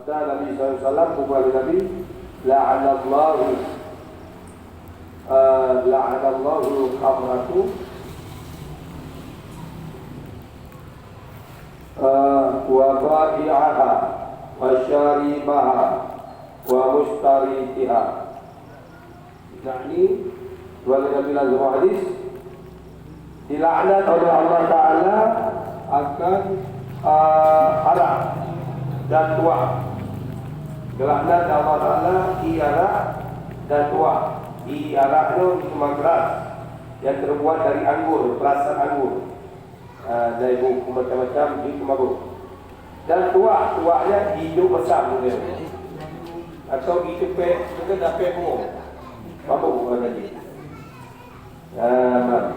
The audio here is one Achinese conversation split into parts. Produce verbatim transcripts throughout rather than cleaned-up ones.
Nabi sallallahu alaihi wasallam, bukan Nabi, la'anallahu, eh, la'anallahu khamratu, eh, wa bai'aha, wa syaribaha, wa mustaritiha. Nah, ini dua Nabi dalam sebuah hadis, dilaknat oleh Allah Taala akan, ah, arak dan tuak. Dilaknat Allah Taala i arak dan tuak. I arak itu minuman keras yang terbuat dari anggur, perasan anggur. Ah, dan ibu macam-macam jih mabuk. Dan tuak, tuaknya hidup besar dunia. Atau hidup pek, mungkin dah pek umur. Mabuk orang tadi. Ah,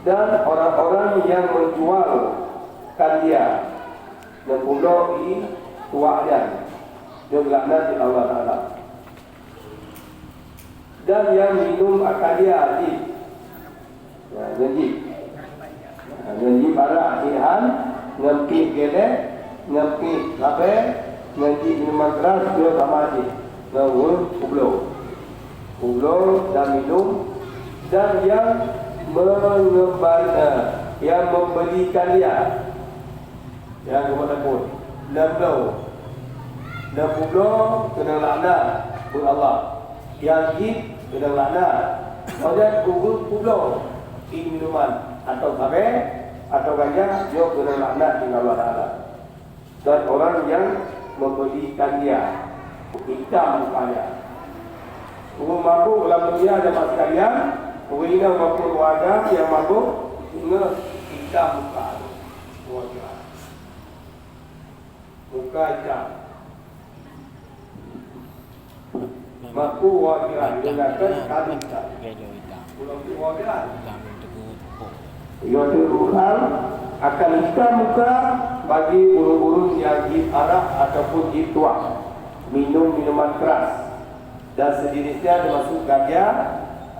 dan orang-orang yang menjual kan dia, dan pula i tuak dia, dia laknat di Allah Taala. Dan yang minum akadia jih. Ya, nyan jih. Ha, nyan jih barak jih han, ngon pih gelek, ngon pih sabe, ngon jih minuman keras, nyoe sama jih. Ngon ureueng kubloe. Kubloe dan minum, dan yang mengembal-, eh, yang membelikan dia. Nyang geumat takot. Lom bloe. Lom kubloe keunong laknat bak Allah. Nyang jih keunong laknat. Meunyoe kubloe, kubloe i minuman atau sabe atau ganja, nyoe keunong laknat di Allah Taala. Dan orang yang membelikan dia, hitam mukanya. Ureueng mabuk lam dunia jamaah sekalian, ureueng inong maupun ureueng agam nyang mabuk, ingat hitam muka. Muka hitam. Maku wajiran gunakan kali hitam. Pulang tu wajiran. Yaitu Quran akan hitam muka bagi ureueng-ureueng nyang jih arak ataupun jih tuak, minum minuman keras dan sejenisnya, termasuk ganja,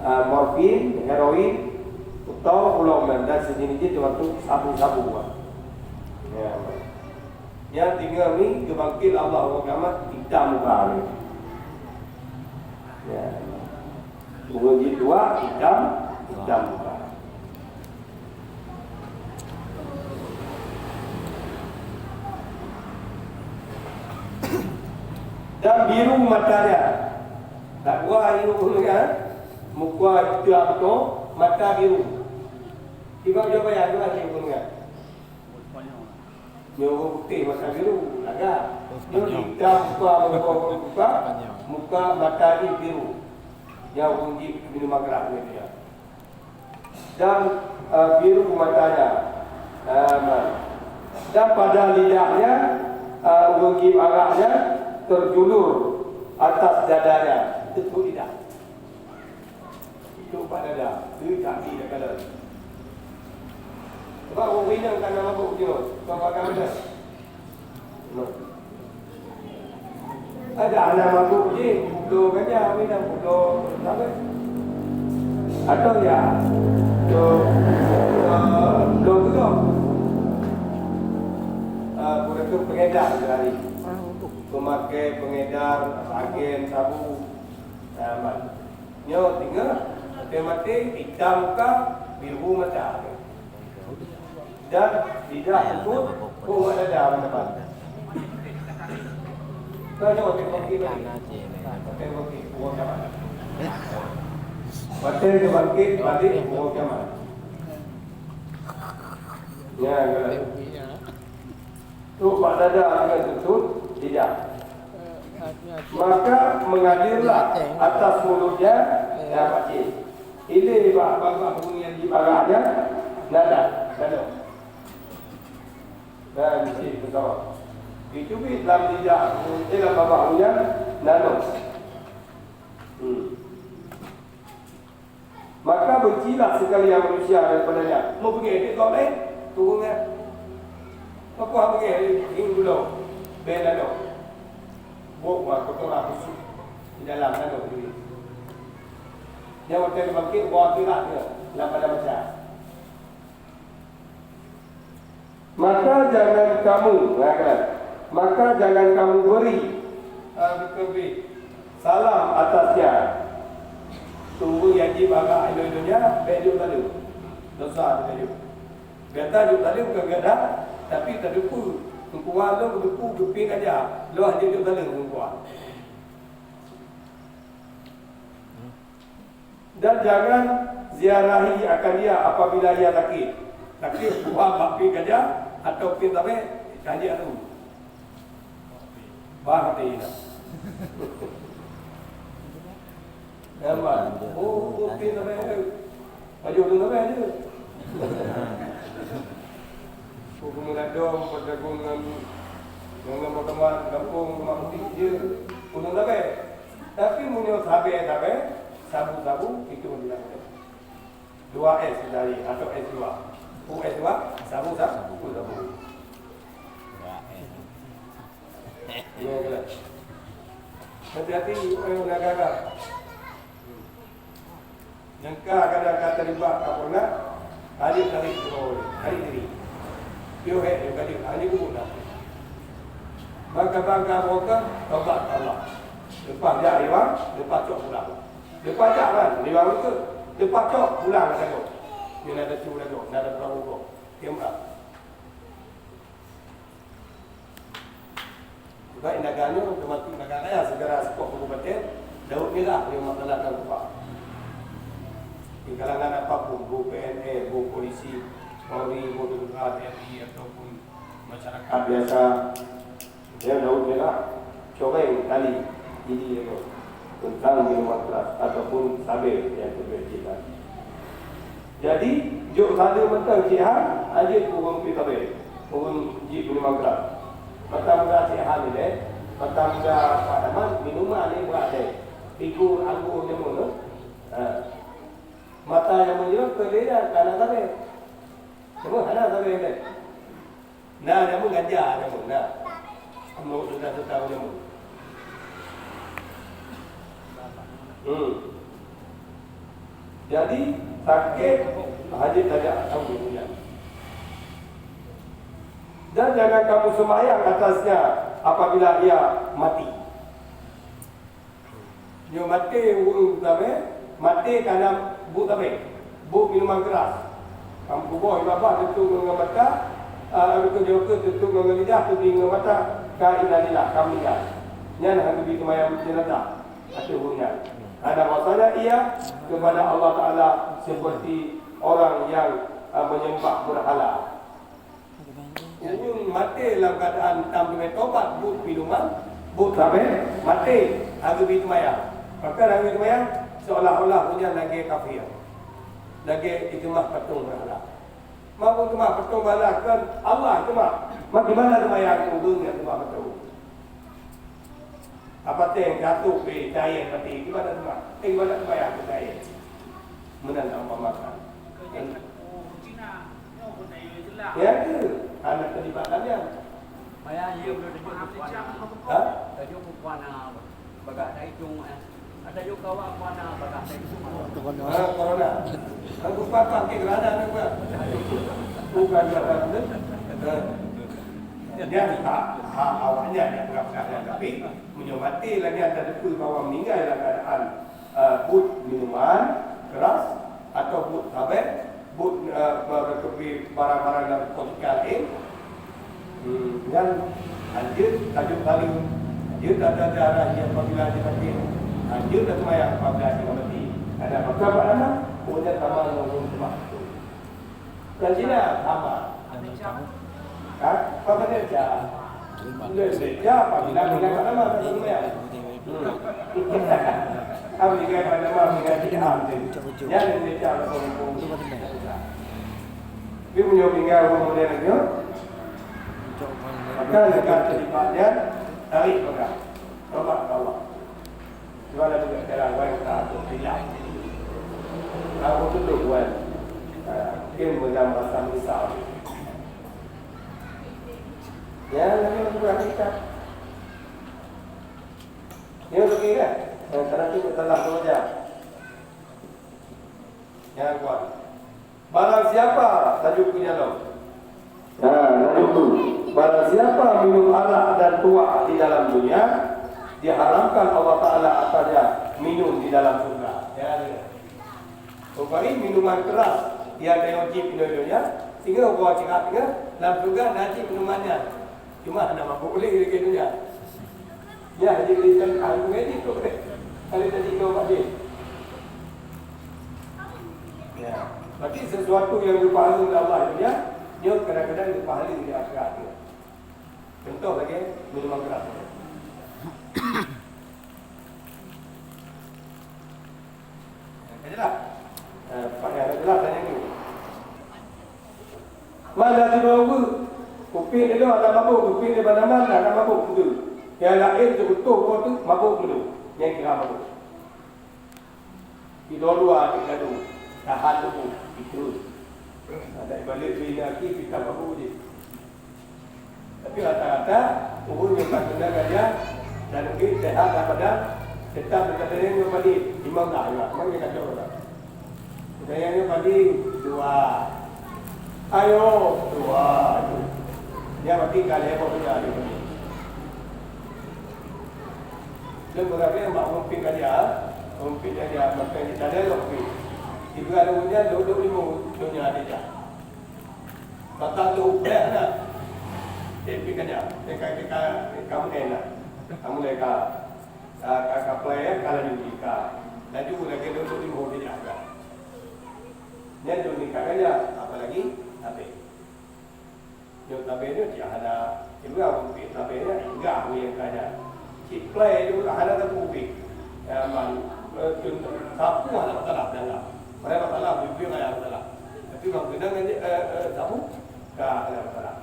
ah, morfin, heroin, atau ulomen dan sejenisnya, termasuk sabu-sabu. Ya. Nyang tinggai ni geubangkit Allah Muhammad hitam muka ni. Ya. Ureueng jih tuak hitam, hitam muka. Dan biru matanya. Tak buah ayu ureueng kan? Muka hitam tu, mata biru. Tiba dia bayar tu ayu ureueng kan? Nyoe ureueng putéh mata biru, lagak. Nyoe hitam muka, muka, muka, muka mata jih biru. Nyang ureueng jih minuman keras nyan. Dan, eh, biru matanya. Eh, dan pada lidahnya, eh, ureueng jih arak nyan terjulur atas dadanya. Itu lidah. Itu bak dada, tu kaki dah kala. Sebab ureueng inong ka na mabuk jinoe, kau pakai mana? Ada anak mabuk je, pukul ganja, ureueng inong pukul sabe. Atau ya, tu, eh, belum belum. Ah, bukan tu pengedar sehari. Pemakai, pengedar, agen, sabu. Ah, man. Nyoe teungoh maté-maté, itam muka, biru mata. Dan lidah teupot, koma dada meunaban. Ka nyoe watèe bangkit balik. Watèe bangkit, ureueng kiamat. Watèe geubangkit balik, ureueng kiamat. Ya, ya. Trok bak dada ngon teutôt, tidak. Maka mengalirlah atas mulutnya darah pacéh. Ilée bak babah ureueng nyang jibarah nyan, nada, nada. Dan cit beutôi. Itu lam lidah, eh, lam babah ureueng nyan, nada. Hmm. Maka bencilah sekalian manusia daripadanya. Meubeungéh dek gob laén, turun kan. Pakon hana beungéh, hieng gulong, bèe ladoe. Bôk ma kotoran busuk di dalam ladoe jih. Nyan watèe geubangkét, woe akhirat nyan, lam padang mahsyar. Maka jangan kamu, nah, kan? Maka jangan kamu beri Salam atas nyan. Sumber nyang jibak inoe donya, bèk jok saleuem. Dosa teuh jok. Biasa jok saleuem ka geuda, tapi tateupeue. Teungku lôn geuteupeue geupie kaja, lôn hana jok saleuem teungku. Dan jangan ziarahi akan dia apabila ia sakit. Sakit, buah bak pie kaja atau pie tabé, kaji atu. Bah hati ina. Memang. Oh, pie tabé. Baju tu tabé je. Hukum gadong, perdagangan, dengan teman gampong, rumah putih je. Gunung tabé. Tapi meunyoe sabé-sabé, sabu-sabu, itu tidak boleh. Dua S dari atau S dua. U S dua, sabu-sabu, sabu-sabu. Ya, jelas. Hati-hati, eh, nak gagal. Nyang ka kadang ka terlibat ka pernah, tarik-tarik keudroe, tarik diri. Piôh hék nyoe ka jeuet, hana geubeuet dah. Maka bangka broker, tobat keu Allah. Leupah jak riwang, leupah cok pulang. Leupah jak kan, riwang itu. Leupah cok pulang ka jok. Nyoe na ada cu laju, na ada perahu gob. Diam ah. Sebab naga nyoe teumasuk naga raya, segara seupôt kabupaten Laôt Merah nyoe masalah narkoba. Di kalangan apapun, boh P N S, boh polisi, Polri, boh tentara, T N I ataupun masyarakat biasa, ya, Laôt Merah, coreng tali ini, ya, tentang minuman keras ataupun sabe yang terjadi. Jadi, jok saleuem mantong cit han, hana jeuet ureueng pih sabe, ureueng jih minuman keras. Mata muda cit han ilèe, mata muda Pak Daman, minuman ilèe brat ilèe. Pigo, anggur, jamun tu. Ha. Mata nyang meunyoe keu lé nyan ka na sabe. Cuma hana sabe ilèe. Na jameun ganja, jameun na. Jameun sudah setahun jameun. Hmm. Jadi, sakit, hajat tajak tahu dia. Dan jangan kamu sembahyang atasnya apabila ia mati. Nyoe maté ureueng tabé, maté kana buet tabé, buet minuman keras. Kamoe kuboh babah teutôp ngon mata, a, rukun jaweukeue teutôp ngon lidah, teubri ngon mata, ka innalillah, ka meuninggai. Nyan hana geubri seumayang jeunazah ateueh ureueng nyan. Karena bahwasanya ia kepada Allah Taala seperti orang yang, a, menyembah berhala. Ureueng maté lam keuadaan tam teumé tobat, buet minuman, buet tabé, maté, hana geubri seumayang. Maka hana geubri seumayang, seolah-olah ureueng nyan lagèe kafir. Lagèe jiteumah patong beurhala. Maupun teumah patong beurhala kan Allah teumah. Bagaimana seumayang ureueng nyang teumah patong? Apa teuh gatoh pih cahya mati, gimana teuma? Eh, gimana teuma ya aku cahya? Meunan umpamakan. Ya ke? Anak terlibat kalian. Payah ye belum tadi ku puan. Ha? Tadi ku puan, ah, bagak dah hidung, eh. Ada juga kawan puan, ah, bagak dah hidung. Ah, corona. Aku pakai kerana ni, Pak. Bukan kerana tu. Ha. Nyan hak, hak awaknyan nyang peugah-peugah nyan. Tapi, meunyoe maté lagèe nyan tateupeue bahwa meuninggai lam keuadaan, eh, buet minuman keras atau buet tabé, buet, eh, barang-barang narkotika laén, hmm, nyan hanjeuet tajok saleuem, hanjeuet tajaga darah jih apabila jih sakét, hanjeuet taseumayang apabila jih mati. Ada maka bak nama, oh, nyan sama ngon ureueng teumah. Bukan Cina, sama. Ha? Apa benda Cina? Benda Cina, apa benda, benda kat nama, kat nama ya? Hmm. Apa benda kat nama, benda Cina? Ya, benda Cina, apa benda? Tapi punya tinggal orang model lagi, ya? Maka dekat terlibatnya, tarik pegang. Tolak Allah. Cuba lalu kat dalam wan ka tu hilang. Aku tutup wan. Ah, mungkin dalam bahasa misal. Ya, lagi aku buat kitab. Ya, okey kan? Eh, kalau tu salah tu aja. Ya, kuat. Barang siapa, tajuk punya lo. Nah, tajuk tu. Barang siapa minum arak dan tuak di dalam dunia, Diharamkan Allah Taala atasnya minum di dalam surga. Ya, ya. Umpamanya minuman keras yang wajib minum dunia, sehingga orang cakap dengan dalam surga nanti minumannya. Cuma hana mabuk lé di dunia. Ya, jadi kita tahu ini tu. Kalau tadi kau Pak Din. Ya. Berarti sesuatu yang dipahala oleh Allah dunia, dia kadang-kadang dipahala di akhirat dia. Contoh lagi, minuman keras. Yang jelas. Eh, Pak, yang jelas tanya tu. Mana tiba-tiba, kuping dia ada mabuk, kuping dia mana-mana ada mabuk, betul. Yang lain tu betul, kau tu mabuk, betul. Yang kira mabuk. Di dua-dua aneuk gadu, tahan tuboh, itu. Ada balik bina ki kita baru je. Tapi rata-rata, ureueng nyang ka keunan gajah, dan mungkin sehat dan badan, tetap berkata nyang padi, imam dah juga, memang dia kacau orang. Budaya nyang padi, dua. Ayo, dua, ayo. Dia mati kali, apa punya dia mati. Dan berarti mak rumpit aja, rumpit aja, makan di tanah rumpit. Tiga lalu hujan, duduk di mulut, dunia ada jah. Maka tu, eh, ada. Tapi kanya, teka, teka, kamu enak. Kamu leka, ka, ka, ka play, ka laju di ka. Laju lagi duduk di mulut dia. Nyan tu ni ka kanya, apalagi, habis. Nyoe tabé nyoe cit hana, cit ureueng peuet tabé nyan inggah ureueng kaya. Cit play nyoe hana teupeu pih. Ya, man, eh, cun, sapu hana masalah dalam. Hana masalah, bibir hana masalah. Tapi bang keunan ngan, eh, eh, sapu, ka hana masalah.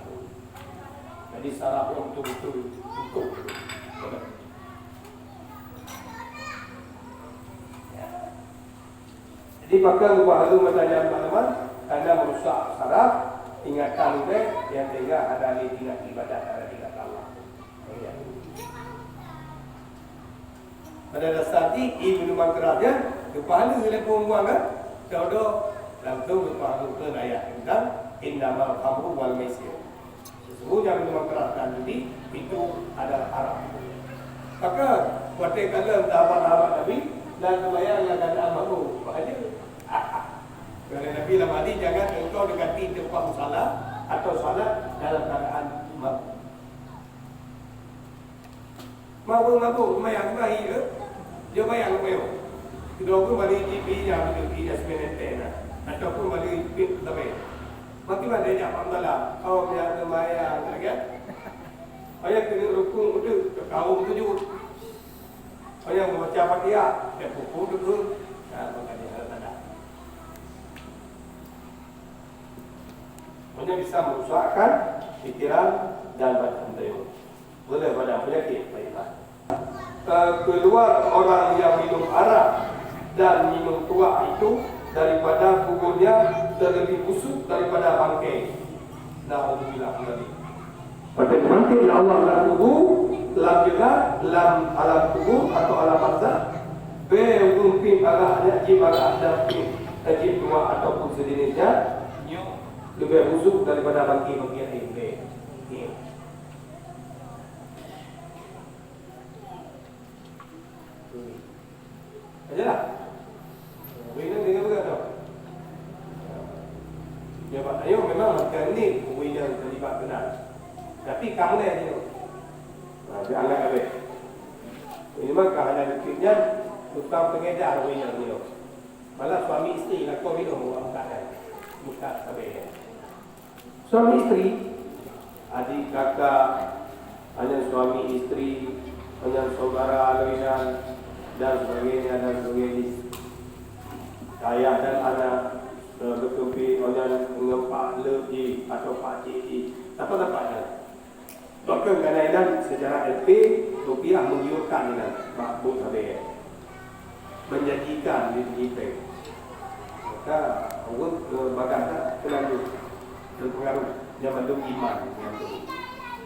Jadi, saraf nyoe beutôi-beutôi utuh. Jadi, pakon geupahala mata nyang teuma-teuma, karena merusak saraf, ingatan geuh, nyang sehingga hana lé ingat ibadat, hana lé ingat Allah. Pada dasar jih, ié minuman keras nyan geupahala lé peurempuan kan? Dodo langsung geupahala keu ayat tentang innamal khamru wal maisir. Sesungguhnya minuman keras dan judi itu adalah haram. Maka, watèe kalon sahabat-sahabat Nabi, dan sembahyang lam keuadaan mabuk, bahaya. Kata Nabi lam hadis, "Jangan engkau dekati tempat musala atau salat dalam keadaan mabuk." Mabuk-mabuk, sembahyang, sembahyang, eh? Dia bayang, bayang. Kedua pun balik di, di, di, di, di, di, ataupun balik di, di, Bagaimana jak Pak Mala? Kaum nyang seumayang lagèe, ayah keuneuk rukuk beutôi, kaum sujud. Ayah membaca Fatihah, dan rukuk beutôi. Nah, makanya harus ada. Makanya bisa merusakkan pikiran dan batin. Boleh pada penyakit, baiklah. Eh, keluar orang yang minum arak dan minum tuak itu daripada kuburnya terlebih busuk daripada bangkai. Naudzubillah min dzalik. Pada bangkai Allah lam kubur, lam jerat, lam alam kubur atau alam barzakh, bèk ureueng pih arak, nyak jieb arak dan pih, eh, jieb tuak ataupun sejenisnya, nyoe leubeh busuk daripada bangkai-bangkai laén. Bèk. Nyoe. Ajalah. Bina dengan beurata. Ya, Pak Tayo memang macam ni, bina terlibat benar. Tapi kamu dah ni. Ha, dia anggap habis. Ini mah kahana dikitnya, tukang pengedar bina ni. Malah suami isteri lakoe minum, orang tak ada. Buka sabe. Suami isteri, adik kakak, hanya suami isteri, hanya saudara leuinan, dan sebagainya, dan sebagainya. Ayah dan anak, eh, berkempi, hanya ngempak le i atau pakcik i. Apa dapat kan? Bahkan kadang-kadang secara L P, rupiah menggiurkan dengan makbul sabe. Menjanjikan di, di Maka, ureueng, eh, bagah that teulanjur terpengaruh nyang mandum iman nyang tuboh.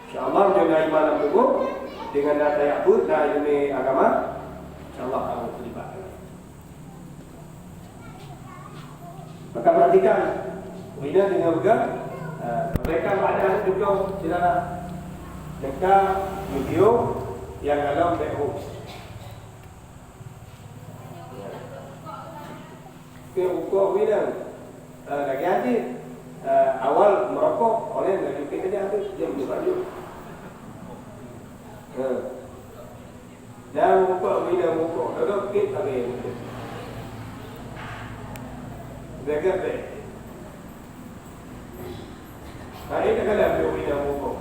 Insya Allah, meunyoe na iman nyang tuboh, dengan na tajak buet, na ileumèe agama, insya Allah, kamu terlibat. Maka perhatikan, mina dengan pegang, eh, mereka ada contoh sederhana. Mereka video, Nyang galom bèk hu. Keu ukoe inong, eh, lagèe nyan cit. Eh, awai meurokok, óh lheueh laju pih keujah tu, jeuet meunyoe baju. Eh. Dan ukoe inong ukoe, dodok pih sabe. Jaga bèk. Nah, ini kan ada inong ukoe.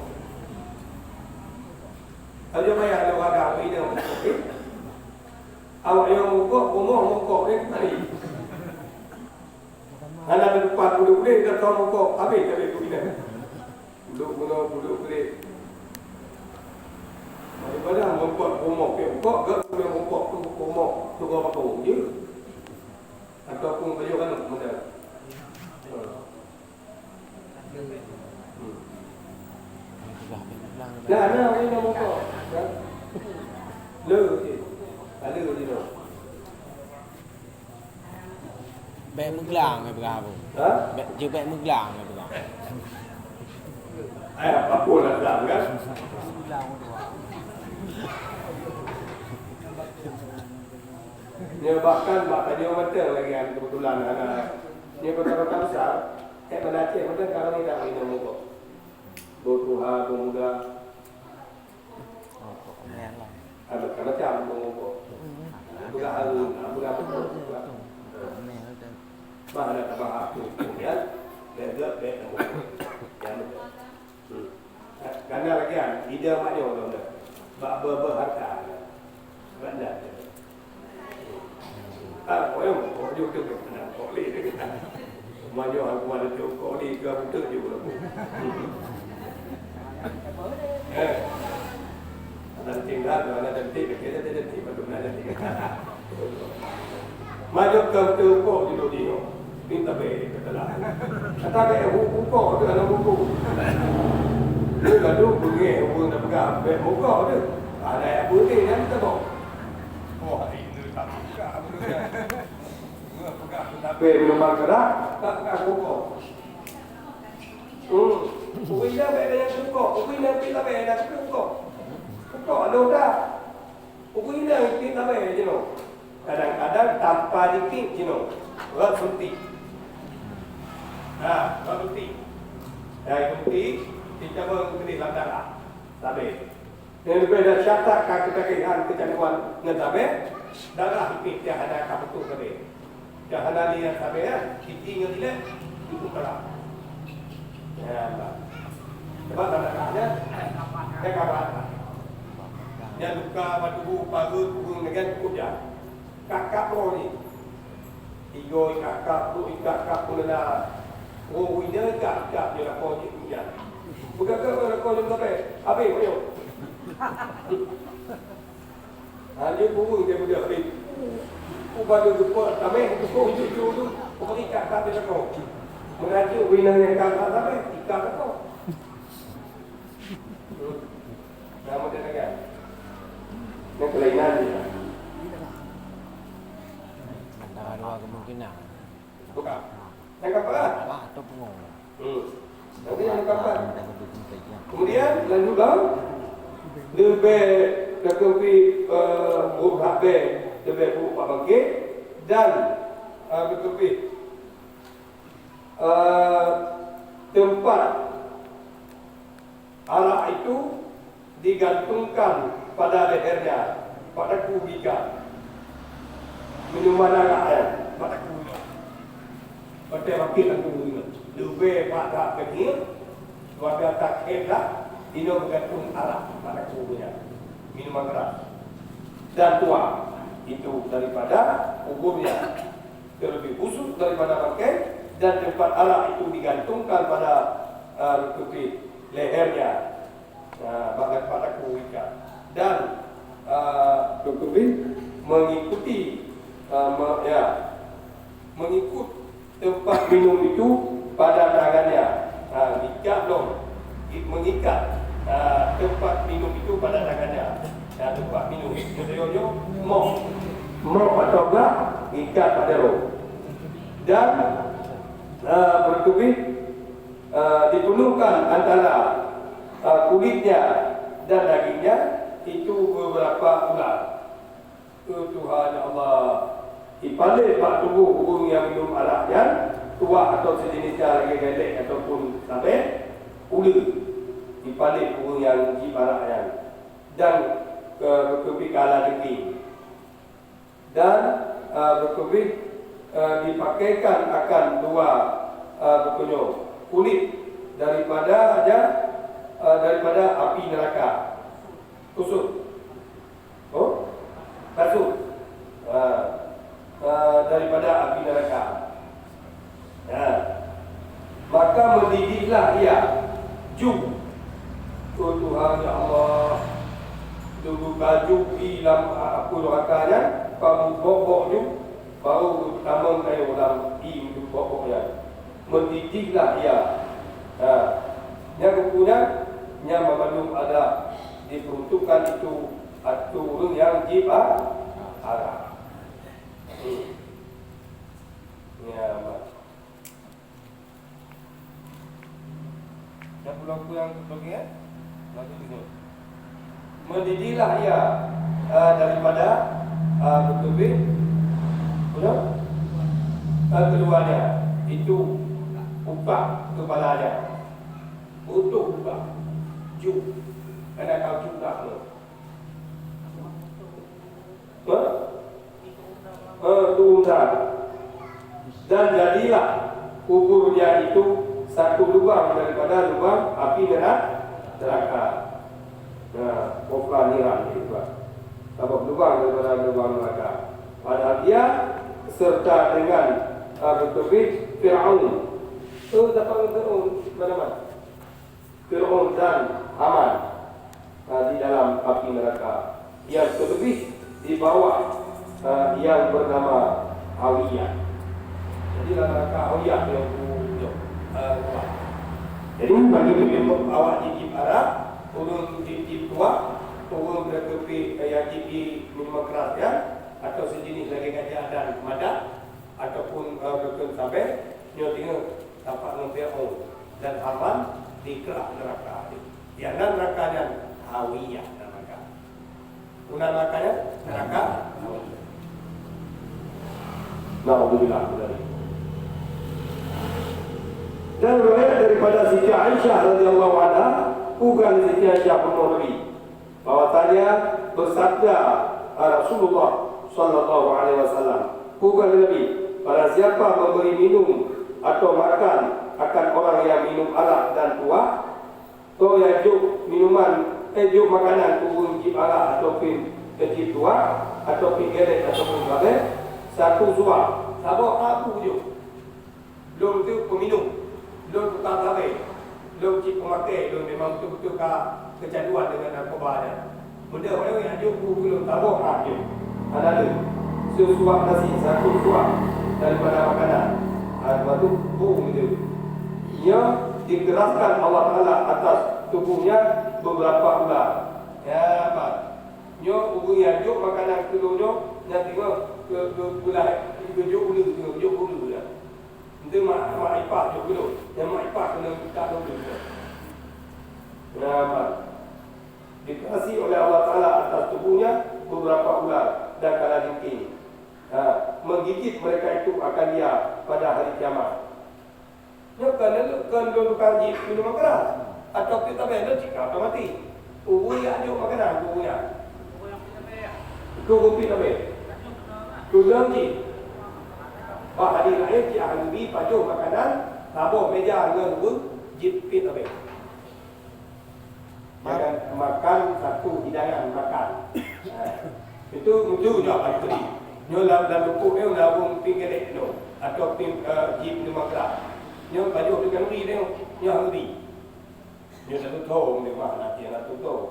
Ayo payah lôn ada inong ukoe. Awak nyang mokok, bumoe mokok, eh, tadi. Hana teupat udép-udép, dah tahu mokok, habéh, habéh tu ingat. Udép bunoe, udép udép. Daripada mokok, bumoe, pih mokok, gak bumoe mokok, tu bumoe, tu gak mokok, je. Ataupun kayu kan, mudah. Hmm. Nah, nah, ini nama apa? Nah. Lu, cik. Ada di tu. Bèk meuglang, eh, peugah apa? Ha? Bèk, je bèk meuglang, eh, peugah. Eh, apa pun lah, kan? Nyoe bahkan bak tanyoe mantong lagèe nyan keubeutulan hana. Nyoe kota-kota besar, eh, banda Aceh mantong ka ramè that inong mokok. Boh tuha, boh muda. Ada macam-macam boh mokok. Beurah harun, beurah mokok. Bah ada tabah aku, ya. Bèk gèt, bèk mokok. Ya, betul. Hmm. Ka-, kana lagèe nyan, ide mak nyoe lom dah. Bak beu-beu harta. Banda. Ah, koyong, kok jeuet teuh kok lé. Mak nyoe aku ada tu kok lé ke beutôi je ulah. Eh. Dan tinggal, mana cantik, dia cantik, betul mana cantik. Majuk keu teupok jinoe jinoe, minta bèe keu teulah. Kata bèe hu-, hukok teuh aneuk buku. Lheueh ka duek beungèh ureueng tapeugah bèk mukok teuh. Ada nyang peureulèe nyan teuh boh. Oh, hari ini tak buka, buka. Peugah keu tabèe minuman keras, tak peugah hukok. Hmm. Ureueng inong bèk gaya hukok, ureueng inong pih tabèe na hukok. Hukok ada udah. Ureueng inong pih tabèe jinoe. Kadang-kadang tanpa jikit jinoe. Rot suntik. Ha, rot suntik. Dai suntik, dicabeue keudéh lam darah. Tabèe. Nyang leubèh dahsyat that ka keutagihan keucanduan ngon tabèe, darah pih nyang hana ka putôh tabèe. Nyang hana lé nyang tabèe nyan, siti ngon ilèe, jukuk darah. Ya Allah. Sebab darah nyan, dia ka brat. Nyan luka bak tuboh, parut, ureueng dengan cukup jak. Kakak roh jih. Tiga ikat kap, dua ikat kap, peuleuna. Oh, ina ikat, ikat je lakoe jih hujan. Beugagah lakoe jih sampai habéh payong. Ha, dia burung dia mudah habéh. Ubah dia geupot, tameh, geupot, jujur tu. Ubah ikat kap dia lakoe. Meurajuk bina ikat kap sampai, ikat lakoe. Nama dia lagi? Yang kelainan dia. Antara dua kemungkinan. Bukan. Yang keempat. Apa atau pengawa? Hmm. Nanti yang keempat. Kemudian, lanjutlah. Leubeh teukeubit, eh, buet habéh, leubeh buet bak bangkét dan, eh, teukeubit, eh, teumpat arak itu digantungkan pada lehernya, pada kuku ikat. Minuman arak nyan, pada kuku ikat. Pada bangkét dan kuku ikat. Leubeh pada kenyang, pada tak hebat, inoe meugantung arak pada kuku nyan. Minuman keras. Dan tuak itu daripada kuburnya. Terlebih khusus daripada bangkai, dan tempat arak itu digantungkan pada, ah, teukeubit lehernya, ah, bak, bak laku ikat. Dan, ah, teukeubit mengikuti, ah, me-, ya, mengikut tempat minum itu pada tangannya. Ha, ikat lom. I-, mengikat, ha, tempat minum itu pada tangannya. Ha, tempat minum. Contohnya, mok. Mok atau gak, ikat pada roh. Dan, ha, bertubih, ha, dipenuhkan antara, ha, kulitnya dan dagingnya, Itu beberapa ular. Keu Tuhan, ya Allah, ipaléh bak tuboh ureuëng nyang minum arak nyan, tuak atau sejenisnya lagée gedek ataupun sabé, uleue. Ipaléh ureuëng nyang jieb arak nyan, dan, eh, beukeubiet kala deuki. Dan, eh, beukeubiet, eh, dipakaikan akan dua, eh, beukeunyoe kulét daripada aja, eh, daripada api neuraka. Khusus. Oh? Kasut. Ha. Ha, daripada api neraka. Ha. Maka mendidihlah ia. Ju. Oh Tuhan, ya Allah. Tunggu baju di dalam api neraka nyan, kamu bobok ju, baru tamong kayu dalam i untuk bobok nyan. Mendidihlah ia. Ha. Nyang geupeugah, nyang meumandum adab diperuntukkan itu ateueh ureuëng nyang jieb a-, arak. Hmm. Ya, mak. Dah pulang-pulang ke bagian? Lalu ini. Mendidihlah ia, eh, daripada, eh, beuteubiet, apa nama? Eh, keluarnya. Itu upah kepalanya. Utuh upah. Ju. Karena kau juga tu. Hah? Eh, tuh, dan jadilah kuburnya itu satu lubang daripada lubang api nera-, neraka. Nah, hufrah niran itu, Pak. Sabab lubang daripada lubang neraka. Padahal dia serta dengan, ah, beuteubiet Firaun. Tu dapat Firaun mana-mana. Firaun dan Haman, ah, di dalam api neraka yang terlebih di bawah, ah, yang bernama Hawiyah. Jadi, dalam neraka Hawiyah yang ku-, yang, ah, kuat. Jadi, bagi awak jijib arak, ureuëng jijib tuak, ureuëng beuteubiet, eh, yang jijib minuman keras, ya, atau sejenis lagée gajah dan madah, ataupun, eh, beuteubiet sabé, nyoe teungoh tampak ngon Firaun dan Haman di kerak neraka. Di dalam neraka nyan Hawiyah namanya. Guna neraka nyan neraka Hawiyah. Naudzubillah min dzalik. Dan riwayat daripada Siti Aisyah radhiyallahu anha, bukan Siti Aisyah peunoh Nabi. Bahwasanya bersabda, ah, Rasulullah sallallahu alaihi wasallam, bukan Nabi, barang siapa memberi minum atau makan akan orang yang minum arak dan tuak, atau yang jok minuman, eh, jok makanan keu ureuëng jib arak ataupun jib tuak, ataupun gelek ataupun sabé, satu suap, saboh abu jok. Lôn tu peuminum, lôn tukang sabé, lôn cit peumakai, lôn memang beutôi-beutôi ka keucanduan deungon narkoba nyan. Meudeh ureuëng nyang jok bu keu lôn saboh, ah, jok. Hana lé. Sisuap nasi, satu suap daripada makanan. Ah, lepas tu, bu gitu. Ia dikeraskan Allah Taala atas tubuhnya beberapa ular. Ya, bah. Nyoe ureuëng nyang jok makanan keu lôn nyoe, nyang teungoh keu, keu pulai, keu jok uleue, keu jok uleue dah. Enteuk mak, mak ipah jok keu lôn. Nyang mak ipah keuneuk minta lôn dulu. Nah, mak. Dikasih oleh Allah Taala atas tubuhnya beberapa ular dan kalajengking. Ha, menggigit mereka itu akan dia pada hari kiamat. Nyoe kon lôn, kon lôn tukang jih minuman keras, atawa pih tabé lôn cit ka maté. Ureuëng nyang jok makanan keu ureuëng nyan. Keu ureuëng pih tabé. Keu lôn jih. Bak hadis laén cit ahli bi pajoh makanan saboh méja ngon ureuëng jih pih tabé. Ya kan? Makan satu hidangan makan. Ha. Itu, itu nyoe apa itu? Nyoe lam, lam lupuk nyoe lam pinggelek nyoe. Atau ping, eh, jih lima gram. Nyoe pajoh dengan ri nyoe. Nyoe ri. Nyoe satu thon nyoe mah, nanti satu thon.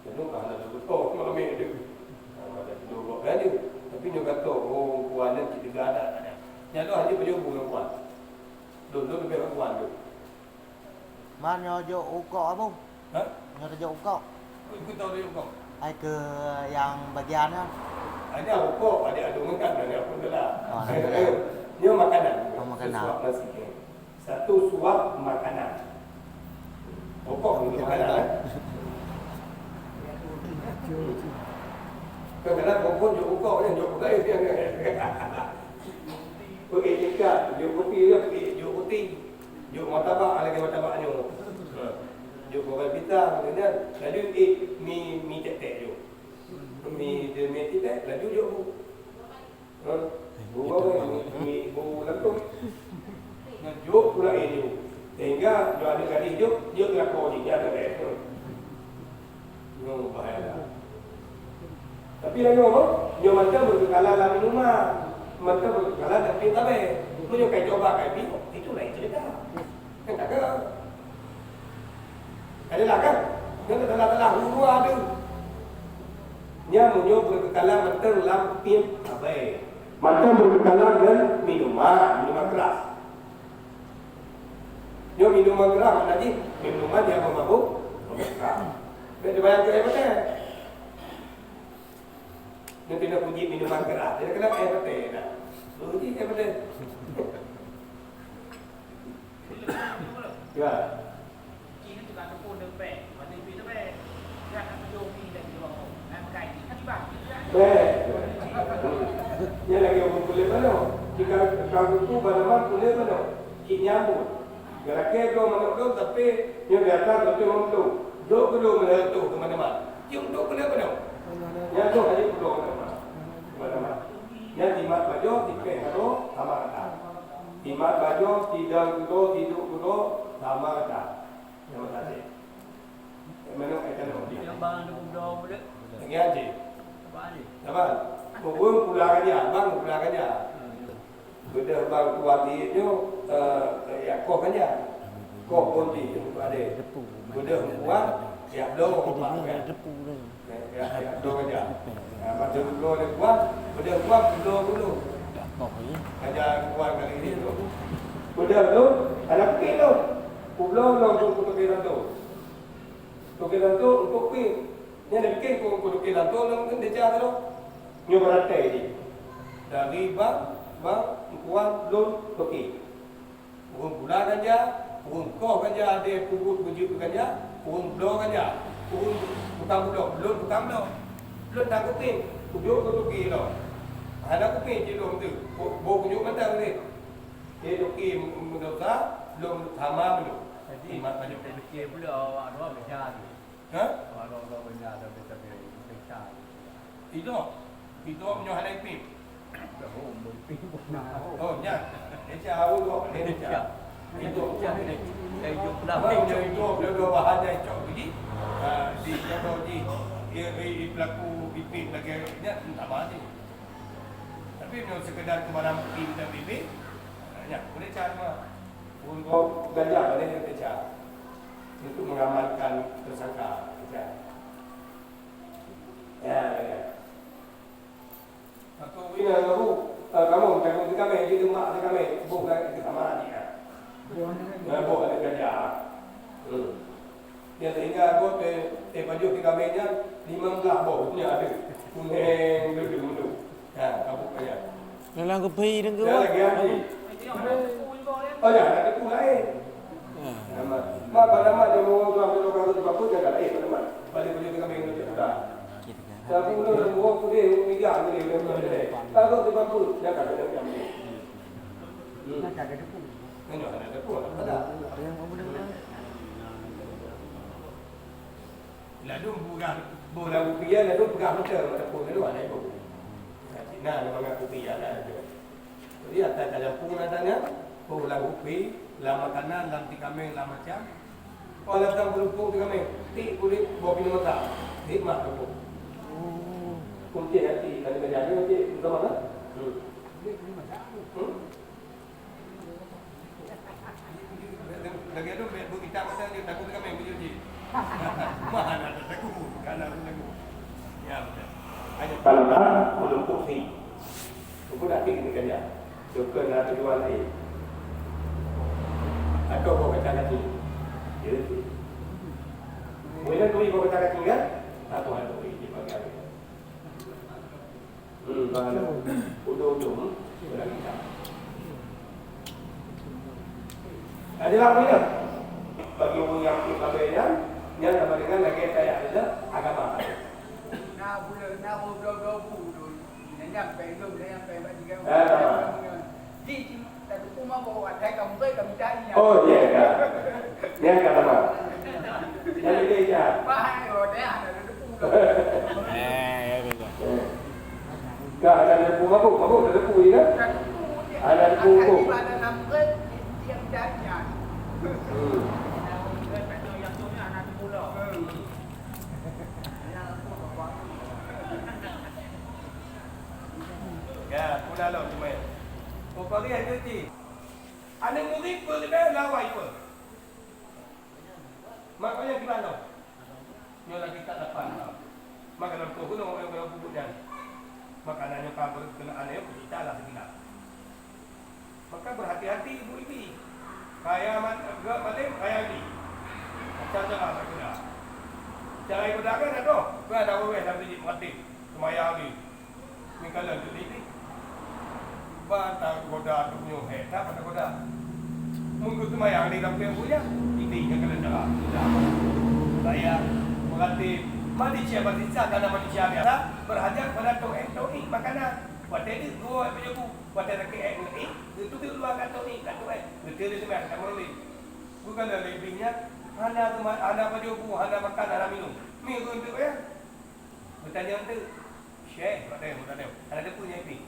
Nyoe mah satu thon, malam ni tu. Nama ada dua buah baju. Tapi nyoe kata, oh, kuan ni cik tiga ada, ada. Nyoe tu hanya pajoh buah kuan. Dulu lebih kuan tu. Man nyoe jok ukok, Abu? Hah? Nyoe jok ukok? Ikut tahu dia ukok. Ai keu nyang bagian nyan. Ada ukok, ada adungan kan, ada apa tu lah. Oh, ada. Nyoe makanan. Oh, makanan. Satu suap nasi. Satu suap makanan. Ukok itu makanan, kan? Kadang-kadang kompon jok bukok nyan, jok bukok nyan. Peuet tingkat, jok putih je, peuet jok putih. Jok martabak lagèe martabak nyoe. Ha. Jok goreng pisang, nyan. Laju, eh, mi, mi tek-tek jok. Mi, mi tek-tek, laju jok bu. Ha? Bubé mi, mi bu lampôh. Nyan jok pula, eh, jok. Sehingga nyoe aneuk gadih jok, jok lakoe jih, jok lakoe. Nyoe bahaya. Tapi lah nyoe, nyoe mantong beukeukalan lam minuman, mantong beukeukalan lam pie tabé. Meunyoe ka coba ka pie, itu lain cerita. Kan tak ada. Adalah kan? Nyan telah-telah urua tu. Nyan meunyoe beukeukalan mantong lam pie tabé. Mantong beukeukalan ngon minuman, minuman keras. Nyoe minuman keras makna jih minuman nyang meumabôk, meumabôk keras. Bèk teubayang keu air maté. Nyoe keuneuk uji minuman keras, dia keuneuk air maté dah. Uji air maté. Ya. Bèk. Nyan lagèe ureueng puléh manok. Jika ka geutu banaman puléh manok, cit nyambut. Geulakèe bloe manok lôn, tapi nyoe biasa geutu ngon bloe. Dok keu lôn meuleueh toh keu banaman. Cium dok keu lôn manok. Nyan dok aja bloe banaman. Banaman. Nyan jimat bajoe, jipèh kado, sama rata. Jimat bajoe, sidang keudo, siduk keudo, sama rata. Terima kasih. Manok ai tanah. Yang bang ada gubdo pula. Lagi aja. Abang ni. Abang. Ureueng pula ganja, abang pula ganja. Beudôh bang tuan di nyoe, eh, ya koh ganja. Koh pun di, ada. Beudôh tuan, ya bloe, abang, ya. Ya, ya, ya, bloe ganja. Ya, macam bloe dia kuat, beudôh kuat, bloe dulu. Ganja kuat kali ini tu. Beudôh tu, ada pekik tu. Kubloe lom tu kutoke lanto. Toke lanto untuk pi. Nyan dipikir ku, ku toke lanto lom kan deca tu. Nyoe beratai di. Dari bang, bang, kuat lom toke. Ureueng pula ganja, ureueng koh ganja, ada peubuet beujeuet keu ganja, ureueng bloe ganja, ureueng tukang bloe, lôn tukang bloe. Lôn tan kuping, kujok keu toke lom. Hana kuping cit lôn tu, bo-, boh kujok mantong deh. Dia toke meudesya, lôn sama meunyoe. Jadi, mat banyak. Dia fikir pula awak dua beda tu. Ha? Awak dua beda, ada beda, beda. Itu, itu meunyoe hana ipin. Oh, nyan. Eca awak dua, eca. Itu. Eca, eh, eh, jumlah. Itu, itu, itu, itu bahan yang cok biji. Ah, di contoh di, di, di pelaku ipin lagi, nyan, tak apa ni. Tapi meunyoe sekedar keu barang bukti dan bibit, nyan, boleh cari mah. Untuk ganja boleh kita cari. Untuk mengamankan tersangka, kita. Ya, ya, ya. Atau ina baru, eh, kamu jago di kami, di rumah di kami, bukan di kamar dia. Ya, bukan di kerja. Hmm. Ya, sehingga aku te, te pajoh di kami nyan, lima belas boh nyan ada. Kuning, biru, biru. Ya, kabut kaya. Dalam kupi dengke. Ya, lagi lagi. Oh ya, ada kupi lain. Ya. Nama. Mak, pada mak dia mau tuan tu kalau tu apa dia dah lain pada mak. Pada pajoh di kami nyan dah. Tapi udah semua kuning, tiga kuning, kuning. Kalau tu apa dia dah lain. Hmm. Kan ada debu, ada. Lalu peugah boh lam kupi, lalu peugah meuteun, ataupun lalu ada ibu. Nah, memang aku pi ada tu. Jadi, atas dalam pun ada nya, boh lam kupi, lam makanan, lam tikameng, lam macam. Kalau datang berhubung tikameng, tik kulit, boh pintu mata. Hikmah tu. Kunci hati, kalau kerja ni, kunci utama kan? Hmm. Hmm? Lagèe tu, bèk beukitab masa nyoe, takut kami meunyoe jih. Mah hana takut, kana takut. Ya, betul. Ayo. Tanpa ulun kursi. Buku dah tinggi kan ya. Syukur na tujuan lain. Atau bawa kacang kaki. Ya, betul. Boleh beri bawa kacang kaki kan? Aku ada beri di bagian. Hmm, bang, ujung-ujung, berarti tak. Adalah mana? Bagi orang yang ikut sampai nyan, nyan sama dengan lagèe kaya adalah agama. Buleuen na bloe-bloe bu lôn. Nyan nyang péng lôn, nyan nyang péng bak tiga. Ah. Di, di, tadi pun mabok, watèe ka mubai ka mita nyan. Oh, iya, ka. Nyan ka sama. Nyan dia, ya. Bah, watèe ada debu lôn. Eh, ya, betul. Ka ada debu mabok, mabok ada debu, ya, kan? Ada debu, ada debu. Ada nampak, dia mita nyan. Hmm. Ya, pula lom cuma. Oh, pagi aja ti. Aneuk murit pun kena lawai pun. Makanya gimana? Nyoe lagi tak dapat. Maka dalam tu gunung orang orang bubuk nyan. Maka nanya kabar kena aneuk kita lah segila. Maka berhati-hati ibu ini. Kaya mat-, gak maling, kaya ini. Macam cara tak kena. Cara ibadah kan ada. Kan ada orang dalam bilik mati. Semaya habis. Ni kalau tu ini. Ba tak goda tu nyoh, eh, tak pada goda. Mungkin semaya ni dalam yang punya. Ini yang kena cara. Saya berhati. Manusia bersisa karena manusia biasa. Berhajat pada to'eng-to'eng makanan. Watèe deuh geuwoe peunyobu, watèe lakèe ék ngon ék, geuteubiet luwa kantô ék, kantô ék, geuteubiet lé teuma kantô ék. Bukan lé bih nyan, hana teuma, hana pajoh bu, hana makan, hana minum. Mi geunteuk ya. Geutanyong teuk, "Syekh," watèe, watèe, "hana teupeue nyan pih."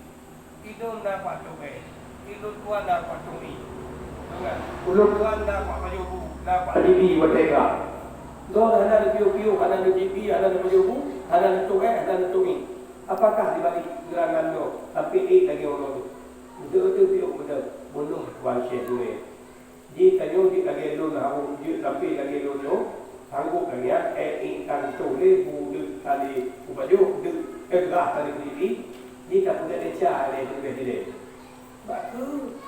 Idong na pak toh ék, idong tuan na pak toh ék. Dengar, ulôn tuan na pak pajoh bu, na pak jibi watèe ka. Droe hana neupiôh-piôh, hana neujibi, hana neupajoh bu, hana neutoh ék, hana neutoh ék. Apakah di balik gerangan nyoe sampoe ék lagèe uroe nyoe? Beutôi-beutôi piôh beutôi, bunoe tuan syèh gurèe. Jitanyoe jeuet lagèe lôn harôh jeuet sampoe lagèe lôn nyoe, sanggob lagèe nyan, ék intan toh lé bu deuek tali kupajoh, deuek égrah tali kujibi, jih tapeugah desya lé peugah dilèe. Bagus.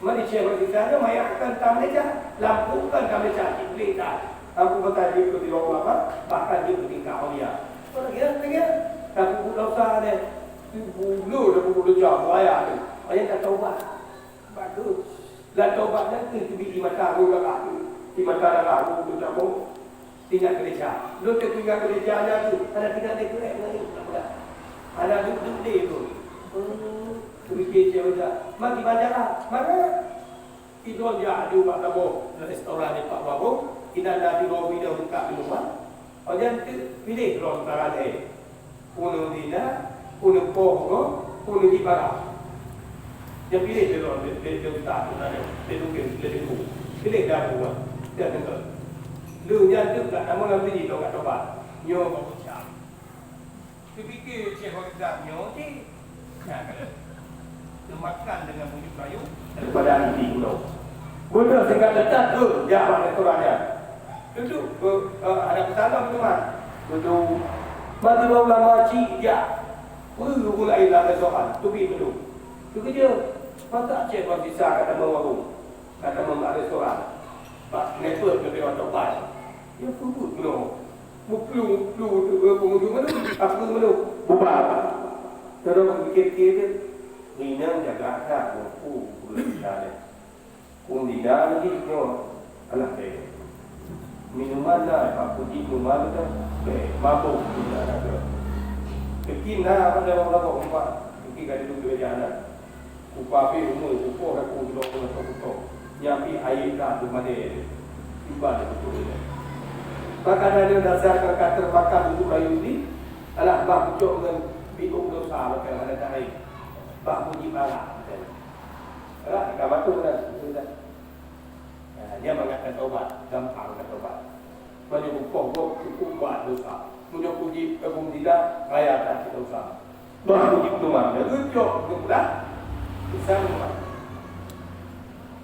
Manusia bersisa nyoe maya kon tam desya, lampu kon tam desya, cit lé that. Lampu mata jeuet keu sidroe ulama, bahkan jeuet keu tingkat aulia. Kon lagèe nyan, lagèe nyan. Tapeubuet desya nyan, bunoe tapeubuet desya, buaya tu. Maka nyan tataubat. Bagus. Lam taubat nyan keuh teubiet di mata roh darah tu. Di mata darah roh tu cabong. Teuingat keudesya. Lôn teuingat keudesya nyan tu, hana teuingat lé keurék ngon ié, hana peugah. Hana duek-duek lé tu. Hmm, teubiet cewek dah. Maki banjaran. Mana? Sidroe jak aju bak saboh restoran di Pak Babong, inan na sidroe bineuk buka minuman. Óh nyan teuk piléh droe antara lhèe. Peue neuzina, peue neupoh uroe, peue neujieb barang. Nyan piléh lé droe, lé, lé, lé ustaz, lé, lé, lé, lé, lé guru. Piléh dah dua, dah deungoe. Lheueh nyan teuk ka tamong lam sijih lôn ka tobat. Nyoe baru cam. Teupike Syekh Fauzan nyoe cit. Nah, ka lheueh. Teumakan dengan bunyut kayu daripada hati uroe. Beuna singkat leutat tu, jak bak restoran nyan. Dudoe, eh, eh, ada pesanan teuma. Beutôi. Bagi ulama cit jak. Peue guna laén lam restoran, teubiet beutôi. Teukeujeuet, masa Syekh Fauzan ka tamong warong, ka tamong bak restoran. Bak nepot keu dewan tobat. Ya, peubuet bunoe. Muplu-muplu tu, eh, pengunjung mana? Apa mana? Bubar. Terus pikir-pikir dia, "Inong jaga that, mampu guna kita ni. Kung dina lagi nyoe, alah deh. Minuman na, aku ji minuman tu, beh, mabuk dina na tu. Kecil na, pada orang mabuk, empat. Kecil kali tu, dua jana." Kupapi umu kupoh aku sidroe ngon kuto. Nyan pih ayeuk ka teumadé. Iban beutôi nyan. Maka dari dasar ka terbakar untuk kayu ni, alah bah pucok ngon biôk dosa, maka hana tahi. Bah puji pahala, maka. Alah, ka batul dah, betul dah. Nah, dia mangat taubat, gampang taubat. Meunyoe kupoh gob cukup buat dosa. Meunyoe kuji kebun tidak, raya that dosa. Bah kuji penuman, dah geucok, geupeugah. Bisa penuman.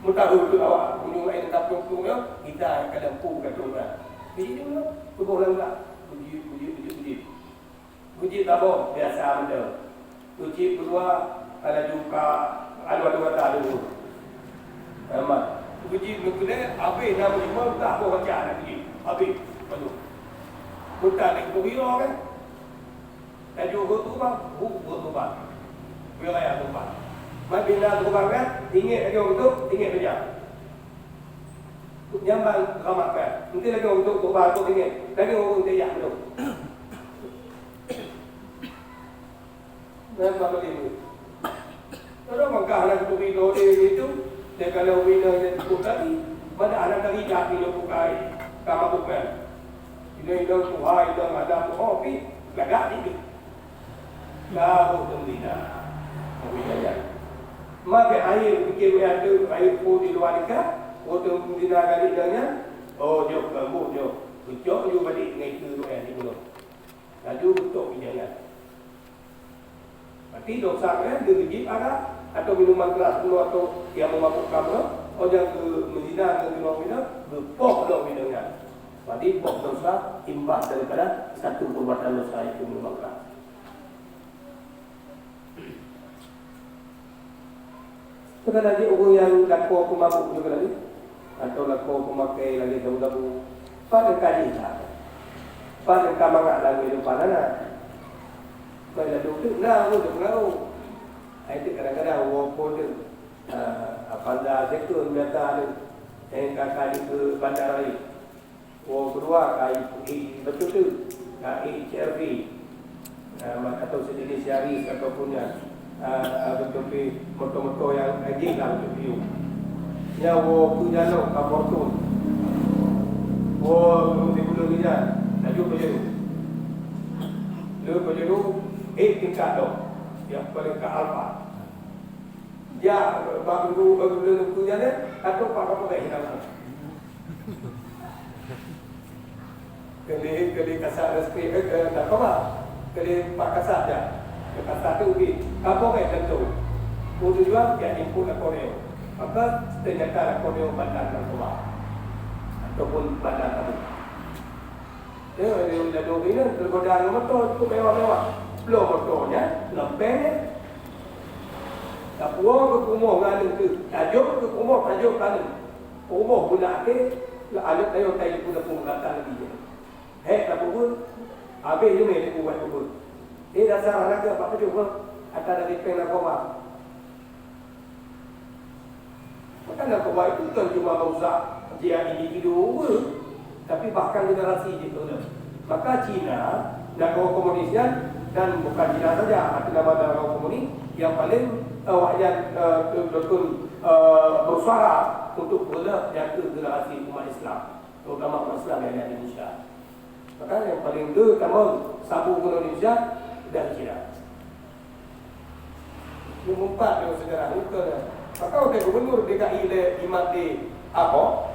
Meutahu tu awak, meunyoe laén ka penuh-penuh nyoe, kita akan lempu ka penuman. Jadi dia penuh, tuboh lam dah. Kuji, kuji, kuji, kuji. Kuji tabong, biasa mantong. Kuji keudua, ka laju ka adu-adu gata dulu. Amat. Kuji keudua, habéh na meulima, dah boh baca na kuji. Habéh. Aduh. Buta ni kubi lo kan? Laju hok tuba, hok, hok tuba. Wilayah tuba. Mai bila tuba kan, ingat lagi untuk, ingat baca. Nyambang ramah kan. Nanti lagi untuk tuba, untuk ingat. Lagi untuk ingat, belum. Nyan bak lima. Teurimong kah hana geuturi lé itu, dan kalau bina nyang cukup tadi, mana hana tari dah minum bukai, ka mabuk kan. Inoe-inoe tuha, inoe ada tuha, pi lagak itu. Ka roh teumbina. Tapi nyan. Makai air, pikir air tu, air pun di luar nikah, roh teumbina kali dah nyan. Oh, jok, lambok jok. Kucok ju balik ngai ke luar di gunong. Laju beutôk ingat. Tapi dosa nyan geujib arak atau minuman keras dulu atau yang memabukkan dulu, oh, nyang geu-, meuzina ngon jinoe nyan, geupoh dong ingat. Berarti poh dosa imbas daripada satu perbuatan dosa itu minuman keras. Seukadar jih ureuëng nyang lakoe peumabök juga lagi, atau lakoe peumakai lagée sabu-sabu, pat ka jih that? Pat ka mangat lam keuhidupan aneuk? Bai ladôm teuk na ureuëng teupeungaruh. Hai teuk kadang-kadang woe phon teuk, ah, Avanza Zeitun biasa teuk, eh, ka, ka di keu bandar laén. Woe keudua ka i, i, beuteuteue, ka i C R V, eh, atau sejenis Yaris ataupun nyan, eh, eh, beuteuteue moto-moto nyang jih lah beuteuteue. Nyan woe keu jalan ka Fortune. Woe keu sibuleuen nyan, laju Pajero. Laju Pajero, eh, tingkat dong. Nyang paléng ka Alphard. Jak bak guru, eh, guru, guru nyan, eh, atau pak apa dah hilang. Kali, kali kasat resmi, eh, ke narkoba. Kali pak kasat jak. Ke kasat tu ubi. Apa dah tentu? Tujuan jak jemput narkoba. Maka ternyata narkoba bandar narkoba. Ataupun bandar tabu. Ya, dia dah dua bina, tergoda dengan motor cukup mewah-mewah. Belum motornya, lempeng dia. Tapuwoe keu kumoh ngon aneuk teuh, tajok keu kumoh, tajok keu aneuk. Kumoh guna akhé, aneuk tayue tai pun pun gata lagi je. Hek tapubuet, habéh jumé tapubuet-pubuet. Eh, dasar aneuk teuh bak tujoh pun, ata dari peng narkoba. Maka narkoba itu bukan cuma merusak jiwa individu ureuëng, tapi bahkan generasi jih teuh. Maka Cina, negara komunis nyan, dan bukan Cina saja, artinya negara komunis yang paling, eh, awaknyan, eh, betul-betul, eh, bersuara untuk peureuleueh jaga generasi umat Islam, terutama umat Islam yang ada di Indonesia. Maka yang paling utama sabu gubernur Indonesia dari Cina. Nomor empat dalam sejarah, betul. Maka wakil gubernur D K I lé Imad D Ahok,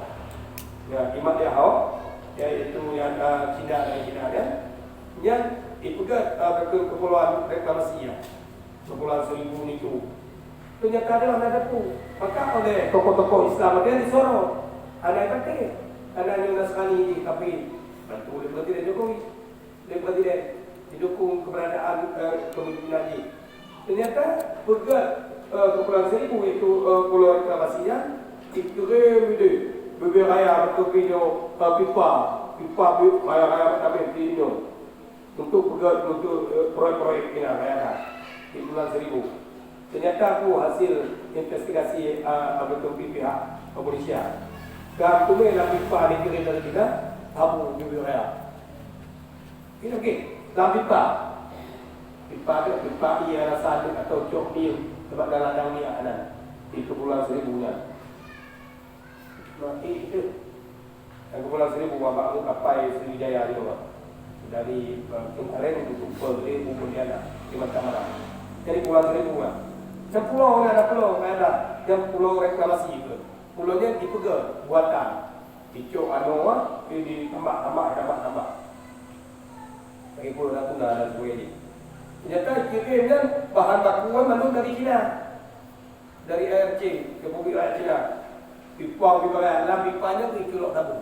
ya, Imad D Ahok, iaitu yang, ah, Cina dari Cina, ya. Yang dipeugah, ah, betul kepulauan reklamasi, ya. Kepulauan Seribu niku. Ternyata adalah na teupeu. Maka oleh tokoh-tokoh Islam dia disorot. Hana pakai. Hana nyoe Nasrani di kafir. Bantu oleh Presiden Jokowi. Oleh Presiden didukung keberadaan, eh, kepemimpinan jih. Ternyata peugah, eh, Kepulauan Seribu iaitu, eh, pulau reklamasi nyan dikirim deh bibir raya beutôi nyoe, eh, pipa, pipa bi-, raya-raya Pertamina di nyoe. Untuk peugah, untuk, eh, proyek-proyek Cina raya di Kepulauan Seribu. Ternyata aku hasil investigasi, ah, beutôi pihak kepolisian. Dan tumé lam pipa dikirim dari Cina, sabu bibir raya. Ini okey, lam pipa. Pipa tu, pipa ié rasa tu atau cok minyeuk sebab dalam ladang minyeuk nyan di Kepulauan Seribu nyan. Mati itu. Dan Kepulauan Seribu, abak tu kapai Sriwijaya juga. Dari, eh, Cengkareng untuk ke Pontianak, di Macam Alam. Jadi Kepulauan Seribu kan. Dan pulau ni ada pulau, ada. Dan pulau reklamasi tu. Pulau ni dipeugah buatan. Dicok anu, ah, di, di tambak, tambak, tambak, tambak. Lagipun Natuna dan sebagainya. Ternyata kirim kan bahan baku kan mandum dari Cina. Dari A R C, Republik Rakyat Cina. Pipa, pipa raya, lam pipa nyan geucok sabu.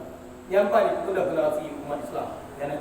Nyang ban dipeukeunong generasi umat Islam.